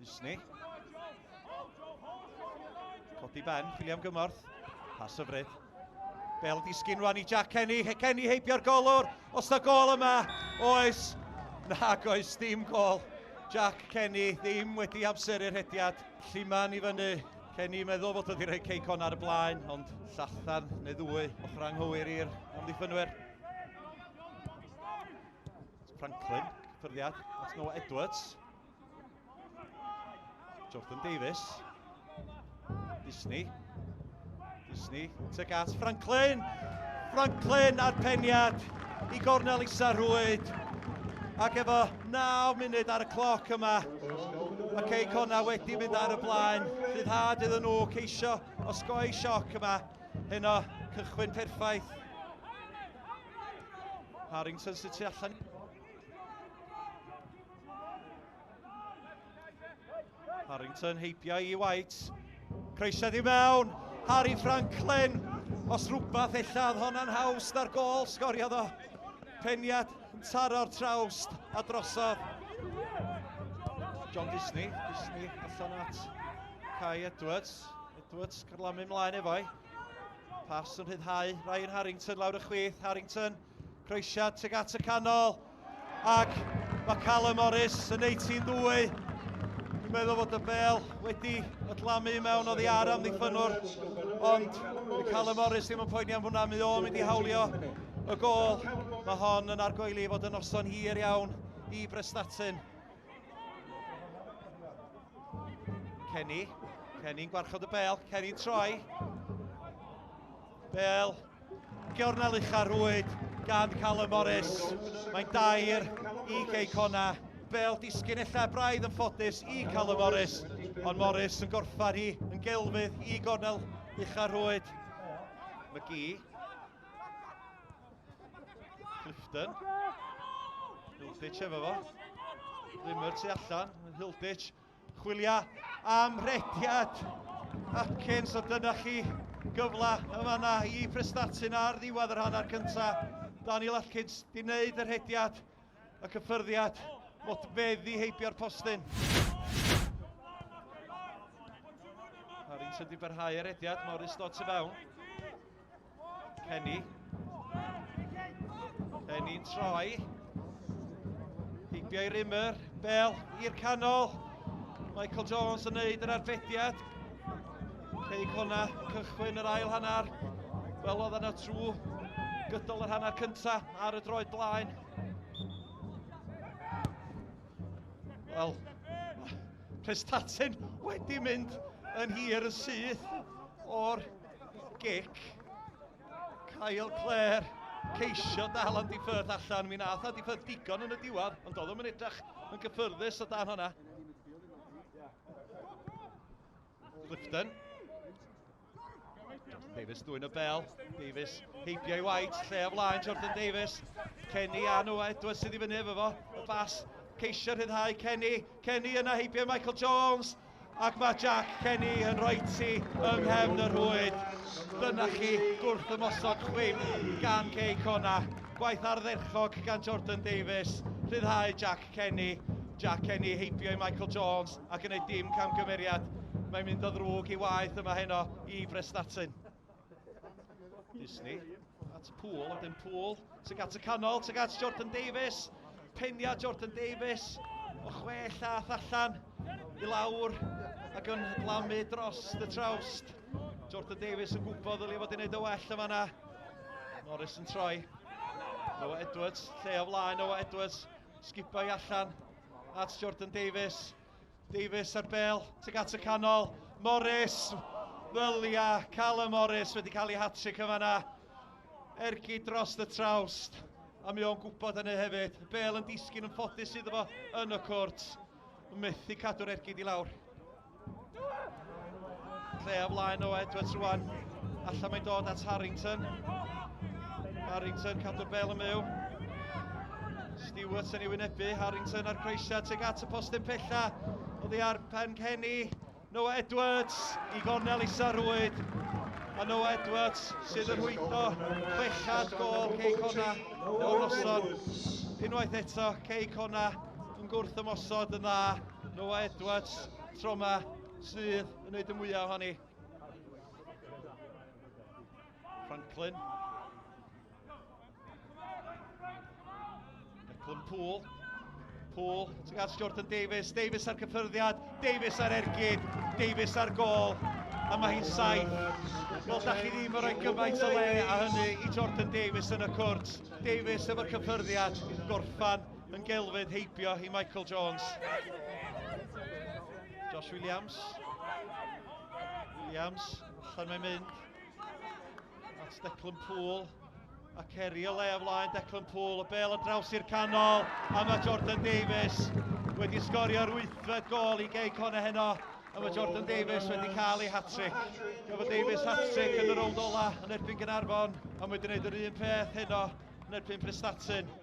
Disney. Codi ben, chwilio am gymorth. Pas hyfryd. Bel disgyn rwan i Jack Kenny. Kenny heibio'r golwr. Os na gol yma, oes. Nag oes, dim gol. Jack Kenny ddim wedi amseru'r rhediad. Lliman i fyny. Kenny meddwl fod wedi rhoi Cei Connah ar y blaen, ond llathan neu ddwy ochr anghywir i'r amddiffynwyr. Franklin, cyffyrddiad at Noah Edwards. Jordan Davies. Disney. Disney tuag at Franklin. Franklin a'r peniad i gornel isa rhwyd. Ac efo 9 munud ar y cloc yma, mae Cei Connah wedi mynd ar y blaen. Rhyddhad iddyn nhw ceisio osgoi sioc yma. Heno, cychwyn perffaith. Harrington sy'n tu allan. Harrington heibio i White. Croesiad i mewn. Harry Franklin. Os rhywbeth ella oedd honna'n haws na'r gol sgoriodd o. Peniad yn taro'r trawst a drosodd. John Disney. Disney allan at Kai Edwards. Edwards carlamu mlaen efo'i. Pas yn rhyddhau Ryan Harrington lawr y chwith. Harrington, croesiad tuag at y canol. Ac mae Callum Morris yn neud ti'n ddwy. Dwi'n meddwl fod y bel wedi ydlamu mewn oddi ar amddiffynnwr, ond mae Callum Morris ddim yn poeni am hwnna, mae o'n mynd i hawlio y gol. Mae hon yn argoeli fod yn noson hir iawn i Brestatyn. Kenny, Kenny'n gwarchod y bel, Kenny'n troi. Bel, gornel ucha rwyd gan Callum Morris. Mae'n dair i Cei Connah. Bel disgyn ella braidd yn ffodus i Callum Morris, ond Morris yn gorffan hi yn gelfydd i gornel ucha rwyd. McGee. Clifton. Hilditch efo fo. Rimmer tu allan. Hilditch Chwilia am rhediad Atkins, o dyna chi gyfle yma na i Prestatyn ar ddiwedd yr hanner cyntaf. Daniel Atkins di wneud y rhediad, y cyffyrddiad, modfeddi heibio'r postyn. Harrington di barhau yr rhediad, Morris dod tu fewn. Kenny. Kenny'n troi. Heibio i Rimmer. Bell i'r canol. Michael Jones yn neud yr arbediad. Cei Connah yn cychwyn yr ail hanner. Fel oedd yna trwy gydol yr hanner cyntaf ar y droed blaen. Wel, Prestatyn wedi mynd yn hir yn syth o'r gic. Kyle Clare ceisio dal Andy Firth allan. Mi nath Andy Firth digon yn y diwedd, ond oedd o'n edrych yn gyffyrddus o dan hwnna. Clifton. Davies dwy'n y bel. Davies heibio i White, lle o flaen Jordan Davies. Kenny a Noah Edwards sydd i fyny efo fo. Y bas ceisio rhyddhau Kenny. Kenny yna heibio Michael Jones. Ac mae Jack Kenny yn rhoi ti yng nghefn y rhwyd. Dyna chi gwrth ymosod chwim gan Cei Connah. Gwaith ardderchog gan Jordan Davies. Rhyddhau Jack Kenny. Jack Kenny heibio i Michael Jones ac yn ei dim camgymeriad. Mae'n mynd o ddrwg i waith yma heno i Brestatyn. Disney at y pŵl, a wedyn pŵl tuag at y canol, tuag at Jordan Davies. Penia Jordan Davies o chwe llath allan i lawr ac yn glamu dros y trawst. Jordan Davies yn gwybod ddylia fod i wneud o well yma na. Morris yn troi. Noah Edwards, lle o flaen Noah Edwards, sgipio i allan at Jordan Davies. Davies ar bel, tuag at y canol. Morris, ddylia, Callum Morris wedi cael ei hat-trick yma na. Ergyd dros y trawst. A mi o'n gwybod hynny hefyd. Bel yn disgyn yn ffodus iddo fo yn y cwrt. Methu cadw'r ergyd i lawr. Lle o flaen o Edwards rwan. Allan mae'n dod at Harrington. Harrington cadw'r bel yn fyw. Stewart yn ei wynebu. Harrington ar croesiad tuag at y postyn pella. Oddi ar pen Kenny. Noah Edwards i gornel isa rwyd. A Noah Edwards sydd yn rhwydo chwechad gol Cei Connah o'r noson. Unwaith eto, Cei Connah yn gwrth ymosod yn dda. Noah Edwards, tro 'ma, sydd yn gwneud y mwyaf ohoni. Franklin. Declan Poole. Poole, tuag at Jordan Davies. Davies ar cyffyrddiad. Davies ar ergyd. Davies ar gol. A mae hi'n saith. Wel, da chi ddim yn rhoi gymaint o le a hynny i Jordan Davies yn y cwrt. Davies efo'r cyffyrddiad. Gorffan yn gelfydd heibio i Michael Jones. Josh Williams. Williams, allan mae'n mynd. At Declan Poole. A Kerry o le o flaen Declan Poole. Y bel ar draws i'r canol. A mae Jordan Davies wedi sgorio'r wythfed gol i Gei Connah heno. A mae Jordan Davies wedi cael ei hat-trick. Gafodd Davies hat-trick yn y rownd ola yn erbyn Gaernarfon. A mae wedi gwneud yr un peth heno yn erbyn Prestatyn.